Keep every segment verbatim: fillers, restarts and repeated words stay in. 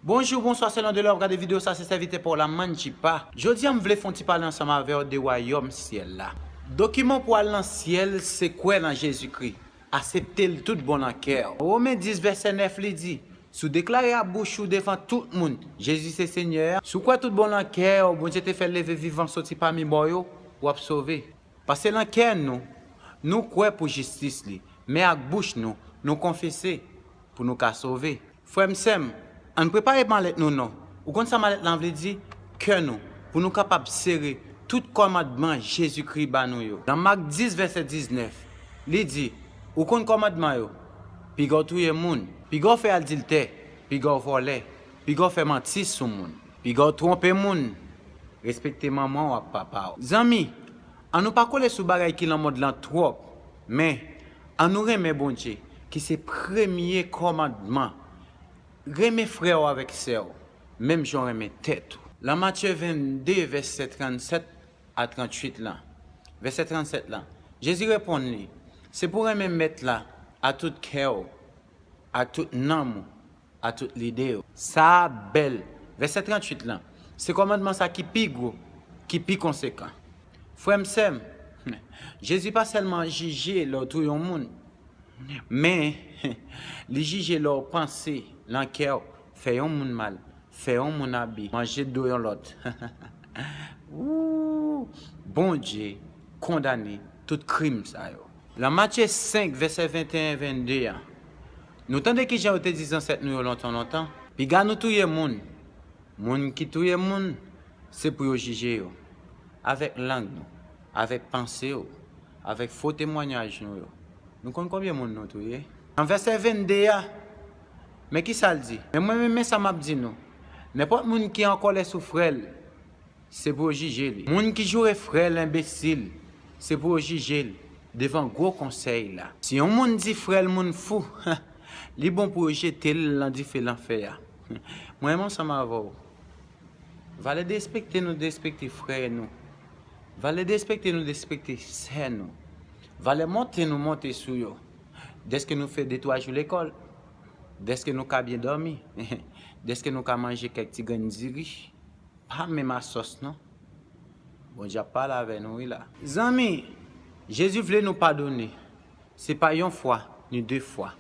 Bonjou, bonswa, selon de lè w ap gade videyo sa, se sèvitè pa w la, Manchipa. Jodi a, m vle fè yon ti pale ansanm avè w de wayòm syèl la. Dokiman pou al nan syèl, se kwè nan Jezikri, aksepte l tout bon nan kè w. Women dis vèsè nèf li di, si w deklare ak bouch ou devan tout moun, Jezi se Senyè a, si w kwè tout bon nan kè w, Bondye te fè l leve vivan soti pami mò yo, w ap sove. Paske nan kè nou, nou kwè pou jistis li, men ak bouch nou, nou konfese pou nou ka sove. Frè m, sè m, ann prepare malèt nou non. Ou konn sa malèt lan vle di? Kè nou, pou nou kapab sere tout kòmandman Jezikri ba nou yo. Nan Mak dis vèsè diznèf, li di, ou konn kòmandman yo, piga w touye moun, piga w fè adiltè, piga w vòlè, piga w fè manti sou moun, piga w twonpe moun, respekte manman w ak papa w. Zanmi, ann nou pa kole sou bagay ki nan mond lan twòp, men ann nou renmen Bondye, ki se premye kòmandman. Renmen frè w avèk sè w, menm jan w renmen tèt ou. Lan Matye vennde, vèsè trannsèt a tranntuit lan. Vèsè trannsèt lan. Jezi reponn li, se pou w renmen Mèt la a tout kè w, a tout nanm ou, a tout lide w. Sa a bèl. Vèsè tranntuit lan. Se kòmandman sa ki pi gwo, ki pi konsekan. Frè m, sè m, Jezi pa sèlman jije lè w touye yon moun, men li jije lè w panse nan kè w, fè yon moun mal, fè yon moun abi, manje do yon lòt. Wou! Bondye kondane tout krim sa yo. Lan Matye senk, vèsè venteyen, vennde a, nou tande kijan yo te di zansèt nou yo lontan, lontan, piga nou touye moun. Moun ki touye moun, se pou yo jije yo. Avèk lang nou, avèk panse yo, avèk fo temwayaj nou yo. Nou konn konbyen moun nou touye? Nan vèsè vennde a, men kisa l di? Men mwen, men, men sa m ap di nou. Nenpòt moun ki an kòlè sou frè l, se pou yo jije li. Moun ki joure frè l enbesil, se pou yo jije l devan gwo konsèy la. Si yon moun di frè l moun fou, li bon pou yo jete l lan dife lanfè a. Mwen menm ansanm avè w. Valè derespekte nou derespekte frè nou. Valè derespekte nou derespekte sè nou. Valè monte nou monte sou yo. Dèske nou fè de twa jou lekòl. Dèske nou ka byen dòmi. Dèske nou ka manje kèk ti grenn diri. Pa menm a sòs non. Bondye ap pale avè nou wi la. Zanmi, Jezi vle nou padone. Se pa yon fwa, ni de fwa.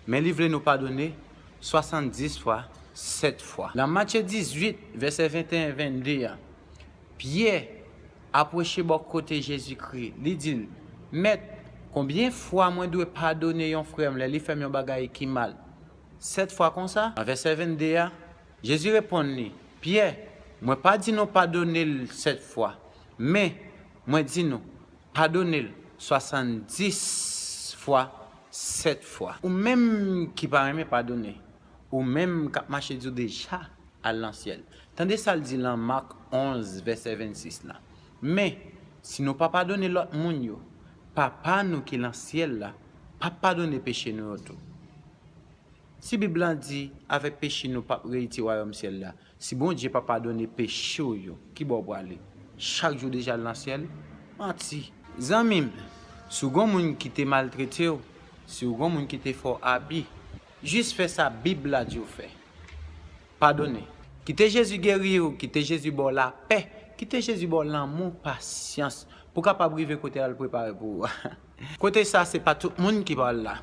Men li vle nou padone swasanndis fwa, sèt fwa. Lan Matye dizuit, vèsè venteyen, vennde a, Pyè apwoche bò kote Jezikri. Li di l, Mèt, konbyen fwa mwen dwe padone yon frè m lè li fè m yon bagay ki mal? Sèt fwa konsa? Nan vèsè vennde a, Jezi reponn li, Pyè, mwen pa di nou padone l sèt fwa, men mwen di nou, padone l swasanndis fwa sèt fwa. Ou menm ki pa renmen padone, ou menm k ap mache di w deja al nan syèl. Tande sa l di lan Mak onz, vèsè vennsis lan. Men, si nou pa padone lòt moun yo, Papa nou ki lan syèl la p ap padone peche nou yo tou. Si Bib lan di, avèk peche nou p ap erite wayòm syèl la, si Bondye pa padone peche w yo, ki bò w prale? Chak jou w deja al nan syèl? Manti! Zanmi m, si w gen yon moun ki te maltrete w, si w gen yon moun ki te fè w abi, jis fè sa Bib la di w fè. Padone. Kite Jezi geri w, kite Jezi ba w lapè, kite Jezi ba w lanmou, pasyans, pou w kapab rive kote l al prepare pou ou a. Kote sa, se pa tout moun ki pral la.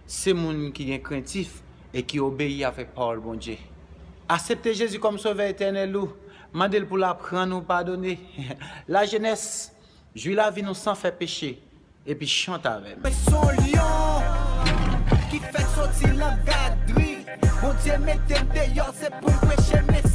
Se moun ki gen krentif e ki obeyi avèk pawòl Bondye. Aksepte Jezi kòm Sovè etènèl ou. Mande l pou l aprann ou padone. Lajenès, jwi lavi nou san fè peche, epi chante avè m. Mwen se yon lyon ki fèk soti nan gadri. Bondye mete m deyò, se pou m preche mesaj.